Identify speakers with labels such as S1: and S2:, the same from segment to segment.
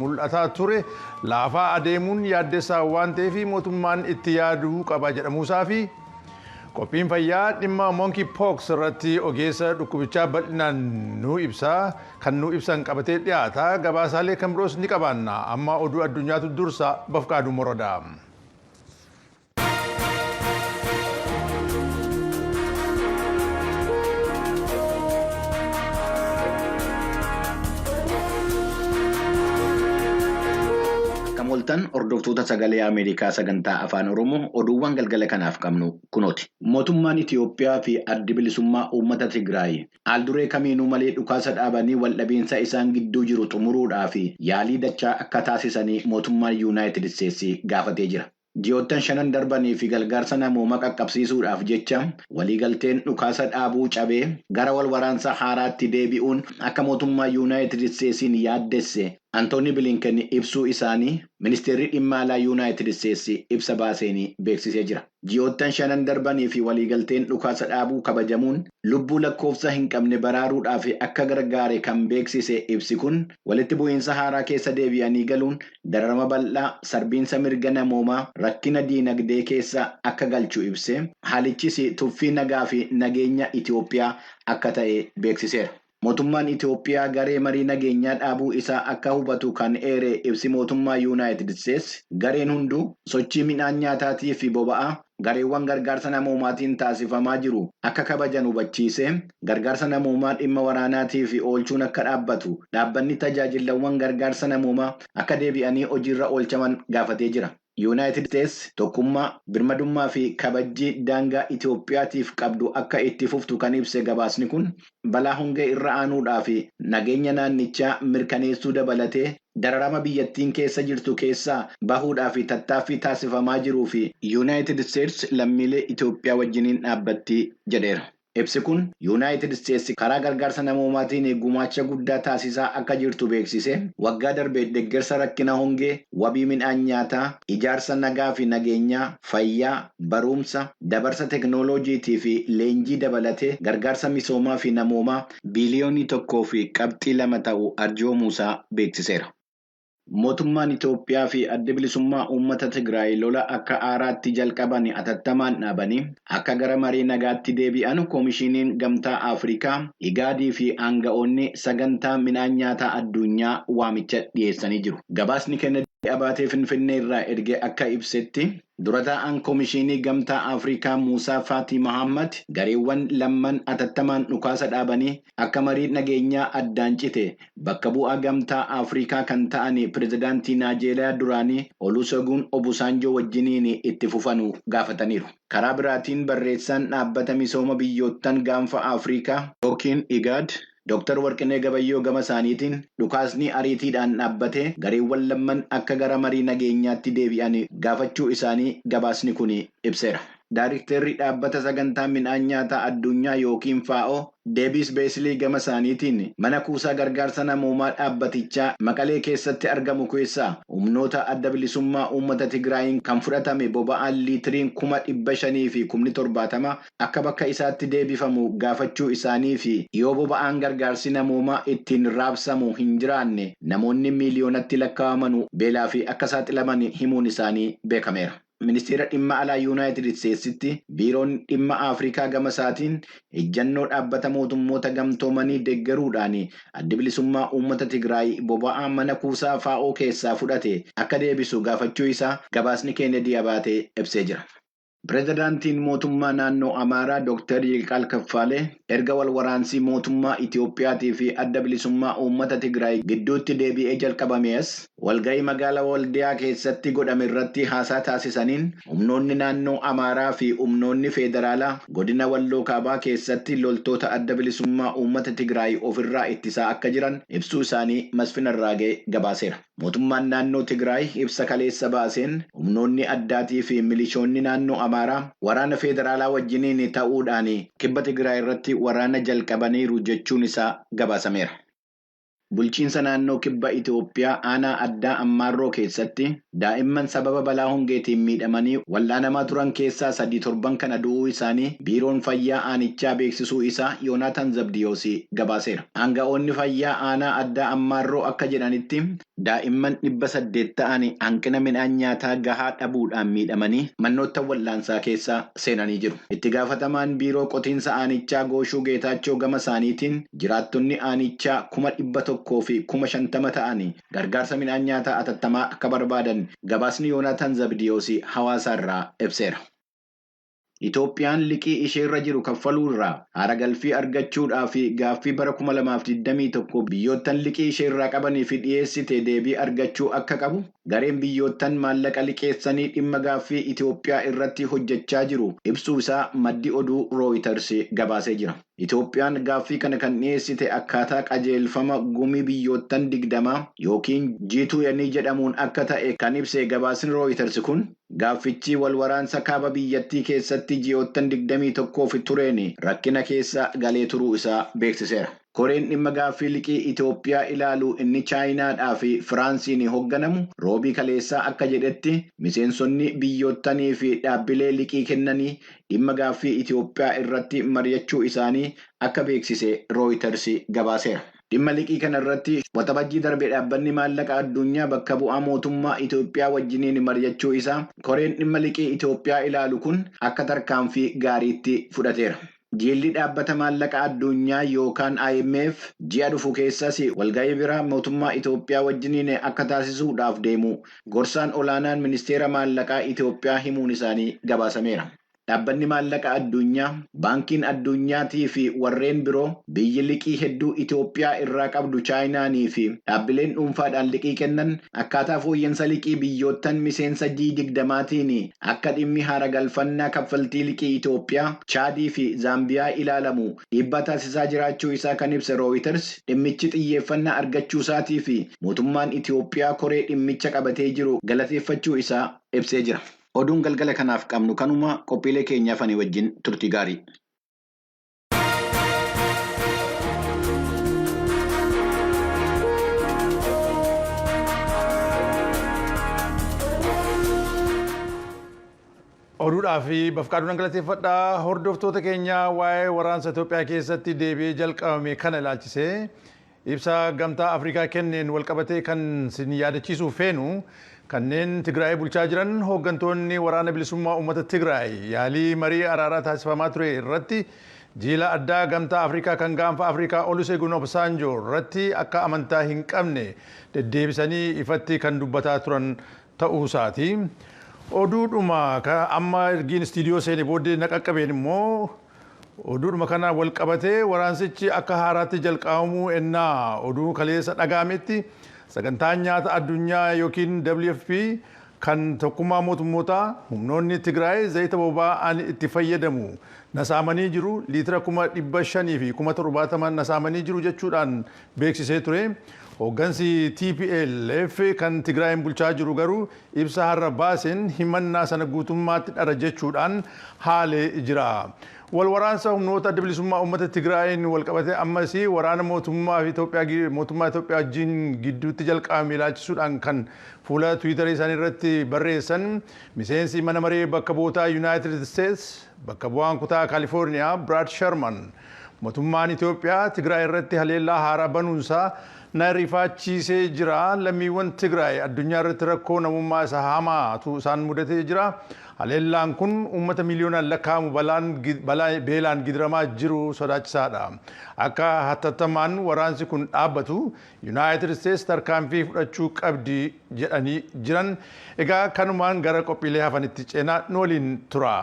S1: Mul'ataa ture laafaa adeemuun yaaddessaa waan ta'eef mootummaan itti yaaduu qaba jedhamuusaa fi qophiin fayyaa dhimma monkey pox irratti ogeessa dhukkubichaa bal'inaan nu ibsaa kan nu ibsan qabatee dhiyaata. Gabaasaalee kan biroos ni qabaanna. Amma oduu addunyaatu dursa, Bafqaaduu Morodaa.
S2: Akkam ooltan, hordoftoota Sagalee Ameerikaa sagantaa Afaan Oromoo? Oduuwwan galgala kanaaf qabnu kunooti. Mootummaan Itiyoophiyaa fi Addi Bilisummaa Uummata Tigraay haal-duree kamiinuu malee dhukaasa dhaabanii waldhabiinsa isaan gidduu jiru xumuruudhaa fi yaalii dachaa akka taasisanii mootummaan Yuunaayitid Isteetsi gaafatee jira. Ji'oottan shanan darbanii fi gargaarsa namoomaa qaqqabsiisuudhaaf jecha waliigalteen dhukaasa dhaabuu cabee gara wal waraansa haaraatti deebi'uun akka mootummaa Yuunaayitid Isteetsiin yaaddesse Antooni Bilinken ibsuu isaanii ministeerri dhimma alaa Yuunaayitid Isteetsi ibsa baaseen beeksisee jira. Ji'oottan shanan darbanii fi waliigalteen dhukaasa dhaabuu kabajamuun lubbuu lakkoofsa hin qabne baraaruudhaaf akka gargaare kan beeksise ibsi kun, walitti bu'iinsa haaraa keessa deebi'anii galuun dararama bal'aa, sarbiinsa mirga namoomaa, rakkina diinagdee keessa akka galchu ibse, haalichis tuffii nagaa fi nageenya Itiyoophiyaa akka ta'e beeksiseera. Mootummaan Itiyoophiyaa garee marii nageenyaa dhaabuu isaa akka hubatu kan eere ibsi mootummaa Yuunaayitid Isteetsi, gareen hunduu sochii midhaan nyaataatii fi boba'aa gareewwan gargaarsa namoomaatiin taasifamaa jiru akka kabajan hubachiise, gargaarsa namoomaa dhimma waraanaatii fi oolchuun akka dhaabbatu, dhaabbanni tajaajilawwan gargaarsa namoomaa akka deebi'anii hojiirra oolchaman gaafatee jira. Yuunaayitid Isteetsi tokkummaa, birmadummaa fi kabajjii daangaa Itiyoophiyaatiif qabdu akka itti fuftu kan ibse gabaasni kun, balaa hongee irra aanuudhaa fi nageenya naannichaa mirkaneessuu dabalatee dararama biyyattiin keessa jirtu keessaa bahuudhaa fi tattaaffii taasifamaa jiruu fi Yuunaayitid Isteetsi lammiilee Itiyoophiyaa wajjiniin dhaabbatti jedheera. Ibsi kun Yuunaayitid Isteetsi karaa gargaarsa namoomaatiin gumaacha guddaa taasisaa akka jirtu beeksise, waggaa darbe deeggarsa rakkina hongee, wabii midhaan nyaataa, ijaarsa nagaa fi nageenyaa, fayyaa, barumsa, dabarsa teeknooloojiitii fi leenjii dabalatee gargaarsa misoomaa fi namoomaa 1.2 biiliyoonii ta'u arjoomuusaa beeksiseera. Mootummaan Itoophiyaa fi Adda Bilisummaa Uummata Tigraay lola akka haaraatti jalqaban atattamaan dhaabanii akka gara marii nagaatti deebi'an Koomishiniin Gamtaa Afrikaa, Igaadii fi aanga'oonni Sagantaa Midhaan Nyaataa Addunyaa waamicha dhiyeessanii jiru. Gabaasni Kennedy Abaatee Finfinnee irraa erge akka ibsetti, dura taa'aan Koomishinii Gamtaa Afrikaa Muusaa Faatii Mahammad gareewwan lamman atattamaan dhukaasa dhaabanii akka marii nageenyaa addaan cite bakka bu'aa Gamtaa Afrikaa kan ta'an pirezidaantii Naajeeriyaa duraanii Olusegun Obasanjoo wajjiniin itti fufanu gaafataniiru. Karaa biraatiin, barreessaan Dhaabbata Misooma Biyyoottan Gaanfa Afrikaa yookiin Igaad Dr. Warqinee Gabayyoo gama isaaniitiin dhukaasni ariitiidhaan dhaabbatee gareewwan lamman akka gara marii nageenyaatti deebi'an gaafachuu isaanii gabaasni kun ibseera. Daayirikteerri Dhaabbata Sagantaa Midhaan Nyaataa Addunyaa yookiin FAO Deebiis Beeslii gama isaaniitiin mana kuusaa gargaarsa namoomaa dhaabbatichaa Maqalee keessatti argamu keessaa humnoota Adda Bilisummaa Uummata Tigraayin kan fudhatame boba'aan liitiriin 570,000 akka bakka isaatti deebifamu gaafachuu isaanii fi yoo boba'aan gargaarsi namoomaa ittiin raabsamu hin jiraanne namoonni miiliyoonatti lakkaa'aman beelaa fi akka saaxilaman himuun isaanii beekameera. Ministeera Dhimma Alaa Yuunaayitid Isteetsitti Biiroon Dhimma Afrikaa gama isaatiin ejjannoo Dhaabbata Mootummoota Gamtoomanii deeggaruudhaan Adda Bilisummaa Uummata Tigraay boba'aa mana kuusaa FAO keessaa fudhate akka deebisu gaafachuu isaa gabaasni Kennedy Abaatee ibsee jira. Pireezidaantiin mootummaa naannoo Amaaraa Dr. Yilqaal Kaffaalee erga wal waraansii mootummaa Itiyoophiyaatii fi Adda Bilisummaa Uummata Tigraay gidduutti deebi'ee jalqabame as walga'ii magaalaa Waldiyaa keessatti godhame irratti haasaa taasisaniin, humnoonni naannoo Amaaraa fi humnoonni federaalaa godina Walloo Kaabaa keessatti loltoota Adda Bilisummaa Uummata Tigraay ofirraa ittisaa akka jiran ibsuu isaanii Masfin Arraagee gabaaseera. Mootummaan naannoo Tigraay ibsa kaleessa baaseen humnoonni addaatii fi milishoonni naannoo Amaaraa waraana federaalaa wajjiniin ta'uudhaan kibba Tigraay irratti waraana jalqabaniiru jechuun isaa gabaasameera. Bulchiinsa naannoo kibba Itoophiyaa aanaa addaa Ammaarroo keessatti daa'imman sababa balaa hongeetiin miidhamanii wal'aanamaa turan keessaa 3 torban kana du'uu isaanii biiroon fayyaa aanichaa beeksisuu isaa Yoonaataan Zabdiyoos gabaaseera. Aanga'oonni fayyaa aanaa addaa Ammaarroo akka jedhanitti daa'imman 800 ta'an hanqina midhaan nyaataa gahaa dhabuudhaan miidhamanii mannoota wal'aansaa keessa seenanii jiru. Itti gaafatamaan biiroo qotiinsa aanichaa Gooshuu Geetaachoo gama isaaniitiin jiraattonni aanichaa 150,000 ta'anii gargaarsa midhaan nyaataa atattamaa akka barbaadan gabaasni Yoonaataan Zabdiyoos hawaasa irraa ibseera. Itoophiyaan liqii isheerra jiru kaffaluu irraa haara galfii argachuudhaa fi gaaffii bara 2021 biyyoottan liqii isheerraa qabanii fi dhiyeessite deebii argachuu akka qabu gareen biyyoottan maallaqa liqeessanii dhimma gaaffii Itoophiyaa irratti hojjechaa jiru ibsuu isaa maddi oduu Rooyiters gabaasee jira. Itoophiyaan gaaffii kana kan dhiyeessite akkaataa qajeelfama gumii biyyoottan 20 yookiin G20 jedhamuun akka ta'e kan ibse gabaasni Rooyiters kun gaaffichi wal waraansa kaaba biyyattii keessatti ji'oottan 21 tureen rakkina keessa galee turuu isaa beeksiseera. Koreen dhimma gaaffii liqii Itoophiyaa ilaalu inni Chaayinaadhaa fi Firaansiin hoogganamu roobii kaleessaa akka jedhetti miseensonni biyyoottanii fi dhaabbilee liqii kennanii dhimma gaaffii Itoophiyaa irratti mari'achuu isaanii akka beeksise Rooyiters gabaaseera. Dhimma liqii kana irratti waxabajjii darbe dhaabbanni maallaqa addunyaa bakka bu'aa mootummaa Itoophiyaa wajjiniin mari'achuu isaa koreen dhimma liqii Itoophiyaa ilaalu kun akka tarkaanfii gaariitti fudhateera. Jilli dhaabbata maallaqa addunyaa yookaan IMF ji'a dhufu keessas walga'ii biraa mootummaa Itoophiyaa wajjiniin akka taasisuudhaaf deemu gorsaan olaanaan ministeera maallaqaa Itoophiyaa himuun isaanii gabaasameera. Dhaabbanni maallaqa addunyaa, baankiin addunyaatii fi warreen biroo biyyi liqii hedduu Itoophiyaa irraa qabdu Chaayinaanii fi dhaabbileen dhuunfaadhaan liqii kennan akkaataa fooyya'insa liqii biyyoottan miseensa G20tiin akka dhimmi haara galfannaa kaffaltii liqii Itoophiyaa, Chaadii fi Zaambiyaa ilaalamu dhiibbaa taasisaa jiraachuu isaa kan ibse Rooyiters dhimmichi xiyyeeffannaa argachuu isaatii fi mootummaan Itoophiyaa koree dhimmicha qabatee jiru galateeffachuu isaa ibsee jira. Oduun galgala kanaaf qabnu kanuma qophiilee keenyaaf ani wajjin turtii gaarii.
S1: Oduudhaa fi bafqaaduudhaan galateeffadhaa hordoftoota keenyaa waa'ee waraansa Itoophiyaa keessatti deebi'ee jalqabame kana ilaalchisee ibsa gamtaa Afrikaa kenneen walqabatee kan sin yaadachiisuu feenu kanneen Tigraay bulchaa jiran hooggantoonni waraana bilisummaa uummata Tigraay yaalii marii araaraa taasifamaa ture irratti jiila addaa gamtaa Afrikaa kan gaanfa Afrikaa Olusegun Obasanjo irratti akka amantaa hin qabne deddeebisanii ifatti kan dubbataa turan ta'uu isaati. Oduudhuma amma ergiin istiidiyoo seene booddee na qaqqabeen immoo oduudhuma kana wal qabatee waraansichi akka haaraatti jalqabamuu ennaa oduu kaleessa dhaga'ametti sagantaan nyaata addunyaa yookiin WFP kan tokkummaa mootummootaa humnoonni Tigraay zayita boba'aan itti fayyadamu nasaamanii jiru liitira 570,000 nasaamanii jiru jechuudhaan beeksisee ture. Hooggansi TPLF kan Tigraayin bulchaa jiru garuu ibsa har'a baaseen himannaa sana guutummaatti dhara jechuudhaan haalee jira. Wal waraansa humnoota adda bilisummaa uummata Tigraayin wal qabatee ammas waraana mootummaa fi Itoophiyaa mootummaa Itoophiyaa wajjin gidduutti jalqabame ilaalchisuudhaan kan fuula Tiwiitarii isaanii irratti barreessan miseensi mana maree bakka bu'ootaa Yuunaayitid Steets bakka bu'aan kutaa Kaalifoorniyaa Biraad Sharman mootummaan Itoophiyaa Tigraay irratti haleellaa haaraa banuunsaa na rifachiisee jira. Lammiiwwan Tigraay addunyaa irratti rakkoo namummaa isa hamaatu isaan mudatee jira. Haleellaan kun uummata miiliyoonaan lakkaa'amu beelaan gidiramaa jiru sodaachisaadha. Akka hatattamaan waraansi kun dhaabbatu Yuunaayitid Steets tarkaanfii fudhachuu qabdi jedhanii jiran. Egaa kanumaan gara qophiilee hafanitti ceenaa nu waliin tura.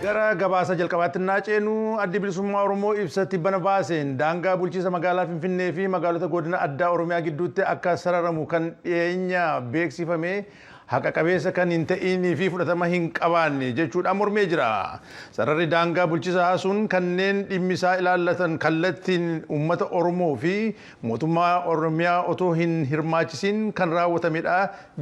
S1: Gara gabaasa jalqabaatti naa ceenu addi bilisummaa Oromoo ibsa tibbana baaseen daangaa bulchiinsa magaalaa Finfinnee fi magaalota godina addaa Oromiyaa gidduutti akka sararamu kan dhiyeenya beeksifame Haqa qabeessa kan hin ta'inii fi fudhatama hin qabaanne jechuudhaan mormee jira. Sararri daangaa bulchiinsaa sun kanneen dhimmisaa ilaallatan kallattiin uummata Oromoo fi mootummaa Oromiyaa otoo hin hirmaachisiin kan raawwatamedha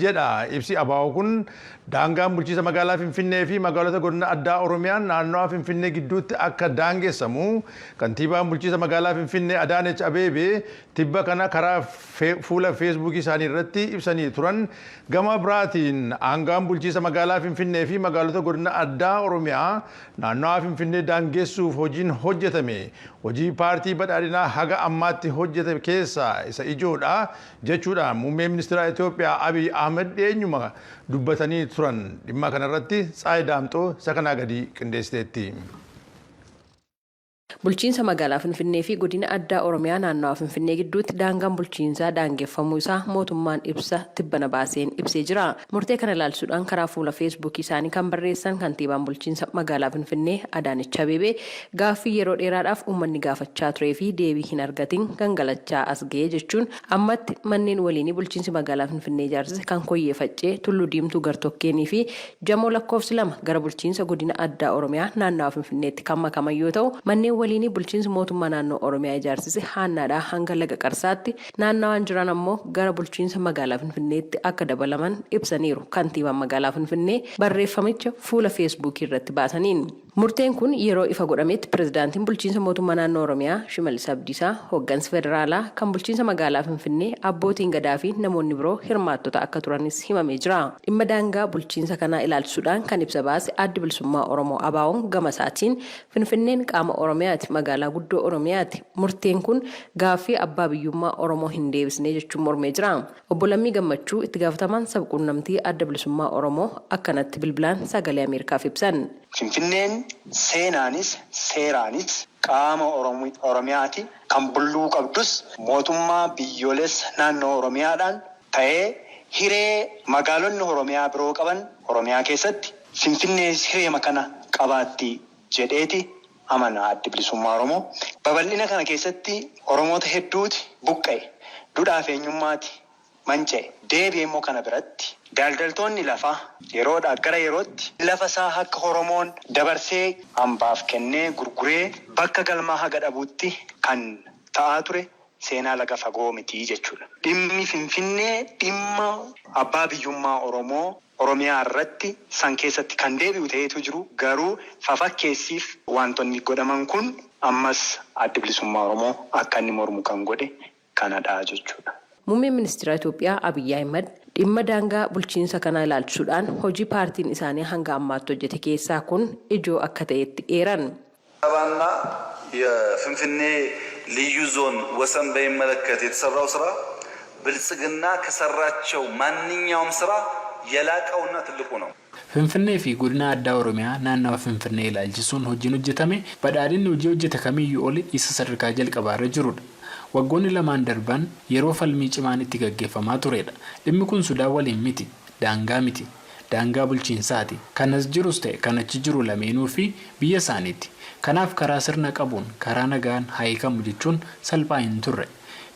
S1: jedha ibsi ABO kun. Daangaan bulchiinsa magaalaa Finfinnee fi magaalota godina addaa Oromiyaa naannawaa Finfinnee gidduutti akka daangessamu kantiibaan bulchiinsa magaalaa Finfinnee Adaanech Abeebee tibba kana karaa fuula Feesbuukii isaanii irratti ibsanii turan. Gama biraatiin aangaan bulchiinsa magaalaa Finfinnee fi magaalota godina addaa Oromiyaa naannawaa Finfinnee daangessuuf hojiin hojjetame hojii paartii badhaadhinaa haga ammaatti hojjetame keessaa isa ijoodha jechuudhaan muummee ministeera Itoophiyaa Abiy Ahmed dhiyeenyuma dubbatanii turan. Dhimma kanarratti Tsaayi Daamxoo isa kanaa gadi qindeessiteetti.
S3: Bulchiinsa magaalaa Finfinnee fi godina addaa Oromiyaa naannawaa Finfinnee gidduutti daangaan bulchiinsaa daangeffamuu isaa mootummaan ibsa tibbana baaseen ibsee jira. Murtee kana ilaalchisuudhaan karaa fuula Feesbuukii isaanii kan barreessan kantiibaan bulchiinsa magaalaa Finfinnee Adaanech Abeebee, gaaffii yeroo dheeraadhaaf uummanni gaafachaa turee fi deebii hin argatin gangalachaa as ga'ee jechuun, ammatti manneen waliinii bulchiinsi magaalaa Finfinnee ijaarsise kan Koyyee Faccee, Tulluu Diimtuu gartokkeenii fi Jamoo lakkoofsi 2 gara bulchiinsa godina addaa Oromiyaa naannawaa Finfinneetti kan makaman yoo ta'u, manneen waliinii bulchiinsi mootummaa naannoo Oromiyaa ijaarsise Haannaadhaa hanga Laga Qarsaatti naannawaan jiran ammoo gara bulchiinsa magaalaa Finfinneetti akka dabalaman ibsaniiru kantiibaan magaalaa Finfinnee barreeffamicha fuula Feesbuukii irratti baasaniin. Murteen kun yeroo ifa godhametti pirezidaantiin bulchiinsa mootummaa naannoo Oromiyaa Shimallis Abdiisaa, hoggansi federaalaa, kan bulchiinsa magaalaa Finfinnee, abbootiin gadaa fi namoonni biroo hirmaattota akka turanis himamee jira. Dhimma daangaa bulchiinsa kanaa ilaalchisuudhaan kan ibsa baase Addi Bilisummaa Oromoo ABO'n gama isaatiin, Finfinneen qaama Oromiyaati, magaalaa guddoo Oromiyaati. Murteen kun gaaffii abbaa biyyummaa Oromoo hin deebisne jechuun mormee jira. Obbo Lammii Gammachuu itti gaafatamaan sab-quunnamtii Adda Bilisummaa Oromoo akkanatti bilbilaan Sagalee Ameerikaaf ibsan.
S4: Finfinneen seenaanis seeraanis qaama Oromiyaati. Kan bulluu qabdus mootummaa biyyoolessa naannoo Oromiyaadhaan ta'ee hiree magaalonni Oromiyaa biroo qaban Oromiyaa keessatti Finfinnees hireema kana qabaatti jedheeti amana Addi Bilisummaa Oromoo. Babal'ina kana keessatti Oromoota hedduuti buqqa'e. Dudhaaf eenyummaati manca'e. Deebi'ee immoo kana biratti daldaltoonni lafaa yeroodhaa gara yerootti lafa isaa akka Oromoon dabarsee hambaaf kennee gurguree bakka galmaa haga dhabuutti kan ta'aa ture seenaa laga fagoo miti jechuudha. Dhimmi Finfinnee dhimma abbaa biyyummaa Oromoo Oromiyaa irratti san keessatti kan deebi'u ta'eetu jiru, garuu fafakkeessiif wantoonni godhaman kun ammas Addi Bilisummaa Oromoo akka inni mormu kan godhe kanadha jechuudha.
S3: Muummeen ministeera Itoophiyaa Abiyyi Ahimad dhimma daangaa bulchiinsa kanaa ilaalchisuudhaan hojii paartiin isaanii hanga ammaatti hojjete keessaa kun ijoo akka ta'etti eeran.
S5: አበባና የፍንፍኔ ልዩ ዞን ወሰን በሚመለከት የተሰራው ስራ ብልጽግና ከሰራቸው ማንኛውም ስራ የላቀውና ትልቁ ነው።
S6: Finfinnee fi godina addaa Oromiyaa naannawa Finfinnee ilaalchisuun hojiin hojjetame badhaadhinni hojii hojjete kamiyyuu oli isa sadarkaa jalqabaarra jirudha. Waggoonni lamaan darban yeroo falmii cimaan itti gaggeeffamaa turedha. Dhimmi kun Sudaan waliin miti, daangaa miti. Daangaa bulchiinsaati. Kan as jirus ta'e kan achi jiru lameenuu fi biyya isaaniiti. Kanaaf karaa sirna qabuun karaa nagaan haa hiikamu jechuun salphaa hin turre.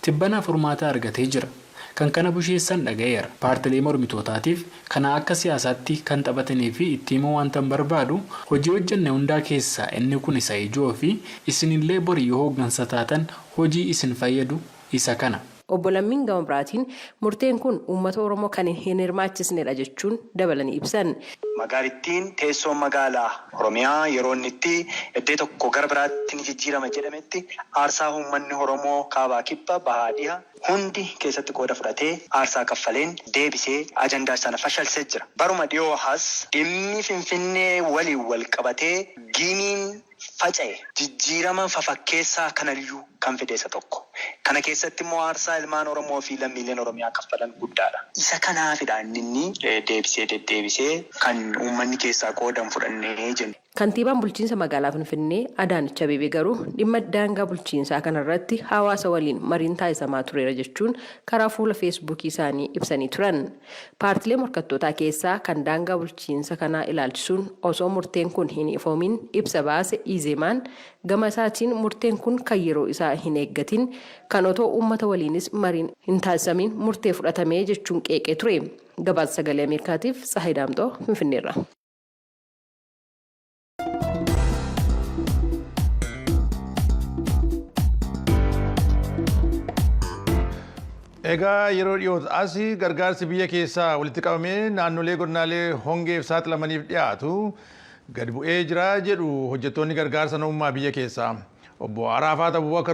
S6: Tibbanaaf furmaata argatee jira. Kan kana busheessan dhaga'eera. Paartilee mormitootaatiif kana akka siyaasaatti kan taphatanii fi itti himuu wanta barbaadu, hojii hojjenne hundaa keessaa inni kun isa ijoo fi isinillee borii yoo hooggansa taatan hojii isin fayyadu isa kana.
S3: Obbo Lammiin gama biraatiin murteen kun uummata Oromoo kan hin hirmaachisnedha jechuun dabalanii ibsan.
S4: Magaalittiin teessoo magaalaa Oromiyaa yeroo inni itti iddoo tokko gara biraatti ni jijjiirama jedhametti aarsaa uummanni Oromoo kaabaa, kibba, bahaa, dhiha hundi keessatti qooda fudhatee aarsaa kaffaleen deebisee ajandaa sana fashalsee jira. Baruma dhiyoo has dhimmi Finfinnee waliin wal qabatee giimiin faca'e jijjiirama fafakkeessaa kanayyuu kan fide isa tokko. Kana keessatti immoo aarsaa ilmaan Oromoo fi lammiileen Oromiyaa kaffalan guddaadha. Isa kanaafidha inni deebisee deddeebisee kan uummanni keessaa qoodan fudhannee jennu.
S3: Kantiibaan bulchiinsa magaalaa Finfinnee Adaanech Abeebee garuu dhimma daangaa bulchiinsaa kanarratti hawaasa waliin mariin taasisamaa tureera jechuun karaa fuula Feesbuukii isaanii ibsanii turan. Paartilee morkattootaa keessaa kan daangaa bulchiinsa kanaa ilaalchisuun osoo murteen kun hin ifoomin ibsa baase Izeemaan gama isaatiin murteen kun kan yeroo isaa hin eeggatin kan otoo uummata waliinis mariin hin taasisamiin murtee fudhatamee jechuun qeeqee ture. Gabaasa Sagalee Ameerikaatiif Tsahaay Daamxoo Finfinneerraa.
S1: Egaa yeroo dhiyooti as gargaarsi biyya keessaa walitti qabamee naannolee godinaalee hongeef saaxilamaniif dhiyaatu gad bu'ee jira jedhu hojjettoonni gargaarsa namummaa biyya keessaa. Obbo Araafaat Abubakar.